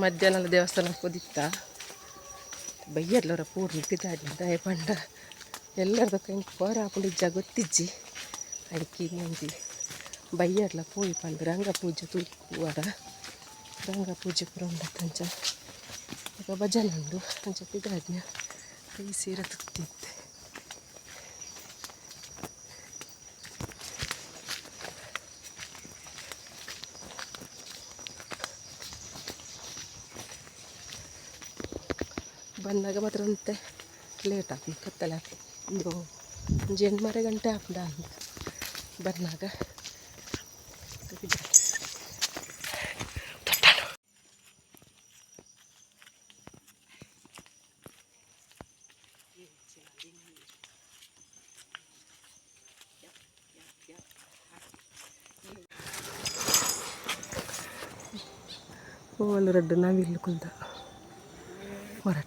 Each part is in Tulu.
ಮಧ್ಯಾಹ್ನ ದೇವಸ್ಥಾನ ಪೋದಿತ್ತ. ಬಯ್ಯಡ್ಲವರ ಪೂರ್ಣ ಪಿದಾಡಿ. ದಾಯೆ ಪಂಡ ಎಲ್ಲರದಕ್ಕ ಎಂಕ್ ಪೋರ ಆಪುಂಡು ಇಜ್ಜ ಗೊತ್ತಿಜ್ಜಿ. ಐಕ್ ಒಂಜಿ ಬಯ್ಯಡ್ಲ ಪೋಯಿ ಪಂದ್. ರಂಗ ಪೂಜೆ ತೂವರ. ರಂಗ ಪೂಜೆ ಪೂರ ಉಂಡತ್ತಂಚ, ಬೊಕ ಭಜನೆ ಉಂಡು, ಅಂಚ ಪಿದಾಡ್ನ. ಈ ಸೀರೆ ತುತ್ತಿತ್ತೆ. ಬನ್ನಗ ಮಾತ್ರ ಒಂತೆ ಲೇಟ್ ಆಪುಂಡು, ಕತ್ತಲೆ ಆಪುಂಡು. ಒಂದು ಒಂಜಿ ಎಂಟ್ಮರೆ ಗಂಟೆ ಆಪುಂಡು ಅಂದ್ ಬನ್ನಗ. ತೊಟ್ಟನು. ಓಲು ರಡ್ಡ್ ನವಿಲು ಕುಲ್ದ ಹೊರಟ್.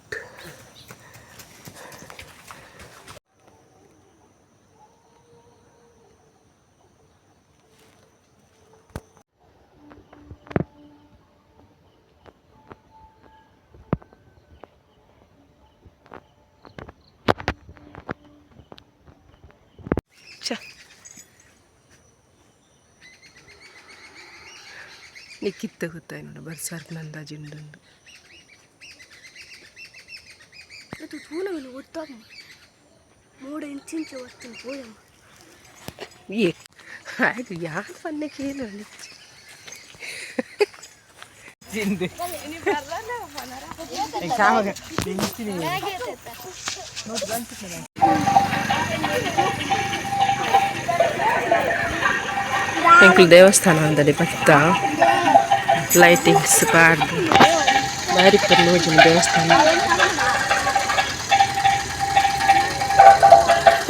ಛ, ನಿಕ್ಕಿತ್ತ ಗೊತ್ತಾಯ್ ನೋಡು, ಬರ್ಸಾರ್ಗ್ ಅಂದಾಜು ಉಂಡು. ಅದು ತೂನಗಲು ಗೊತ್ತಾಗ ಮೋಡ ಇಂಚಿಂಚ ವಸ್ತು ಪೋಯಮ್ಮ. ಏ, ಆಯ್ತು, ಯಾರು ಪನ್ನೆ ಕೇಳು. ಜಿಂದು. ಎಂಕುಲು ದೇವಸ್ಥಾನ ಅಂದಡೆ ಬತ್ತ. ಲೈಟಿಂಗ್ಸ್ ಪಾಡ್ದು ಬಾರಿ ಪೊರ್ಲು ದೇವಸ್ಥಾನ.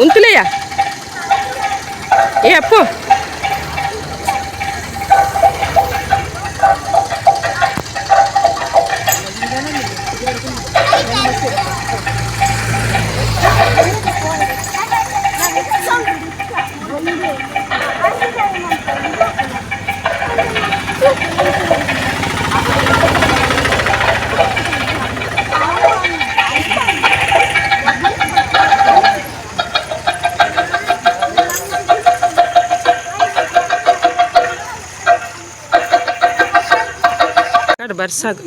ಉಂತುಲೆಯ. ಏ ಅಪ್ಪು. ಬರ್ಸಾಗ.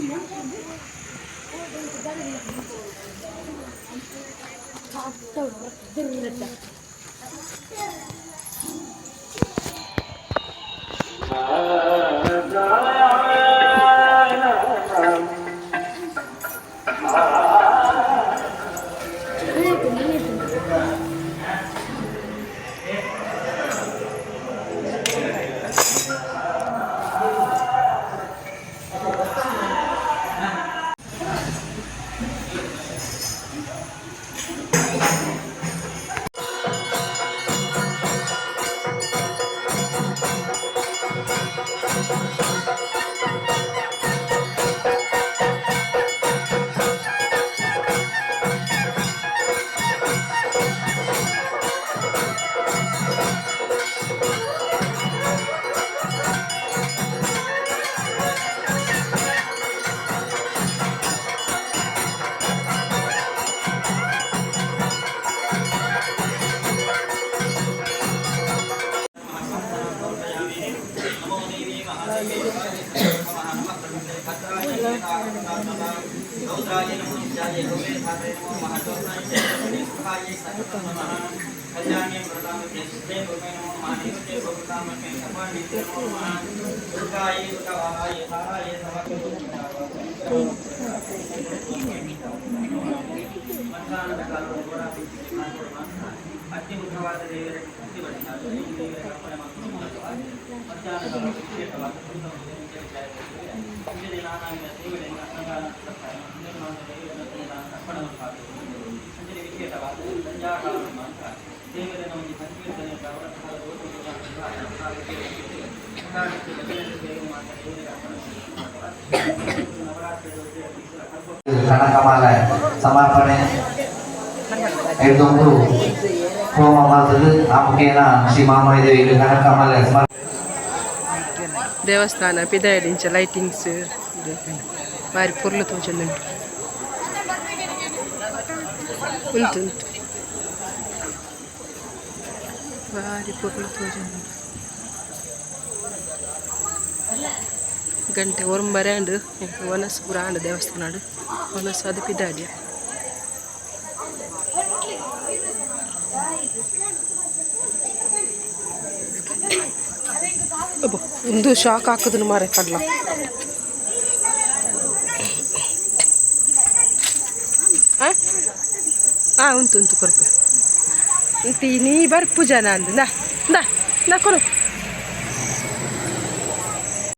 ಕನಕಮಾಲೆ ಸಮರ್ಪಣೆ ಐದೊಂದು ಹೋಮ ಮಾಡ್ತದೆ. ಆ ಮುಖೇನ ಶ್ರೀ ಮಹಾಮಾಯಿ ಕನಕಮಾಲೆ ಸಮರ್ಪಣೆ. ದೇವಸ್ಥಾನ ಪಿದಾಯಡಿಂಚ ಲೈಟಿಂಗ್ಸ್. ಬಾರಿ ಪೊರ್ಲು ತೋಜೊಂದುಂಡು. ಉಂತು ಉಂತು ಬಾರಿ ಪೊರ್ಲು ತೋಜೊಂದುಂಡು. ಗಂಟೆ ಒರಂಬರೆ ಆಂಡ್. ಎಂಕ್ ವನಸ್ ಪೂರ ಆಂಡ್. ದೇವಸ್ಥಾನಡ್ ವನಸ್ ಆದ್ ಪಿದಾಡ್ಯ. ಅಬ್ಬಾ, ಉಂದು ಶಾಕ್ ಹಾಕುದುನು ಮಾರೆ ಕಡ್ಲ. ಆ ಆ ಉಂತು ಉಂತು ಕೊರ್ಪೆ. ಇಂತಿ ನೀ ಬರ್ಪು ಜನ ಅಂದು. ನಾ ನಾ ನಾ ಕೊರು.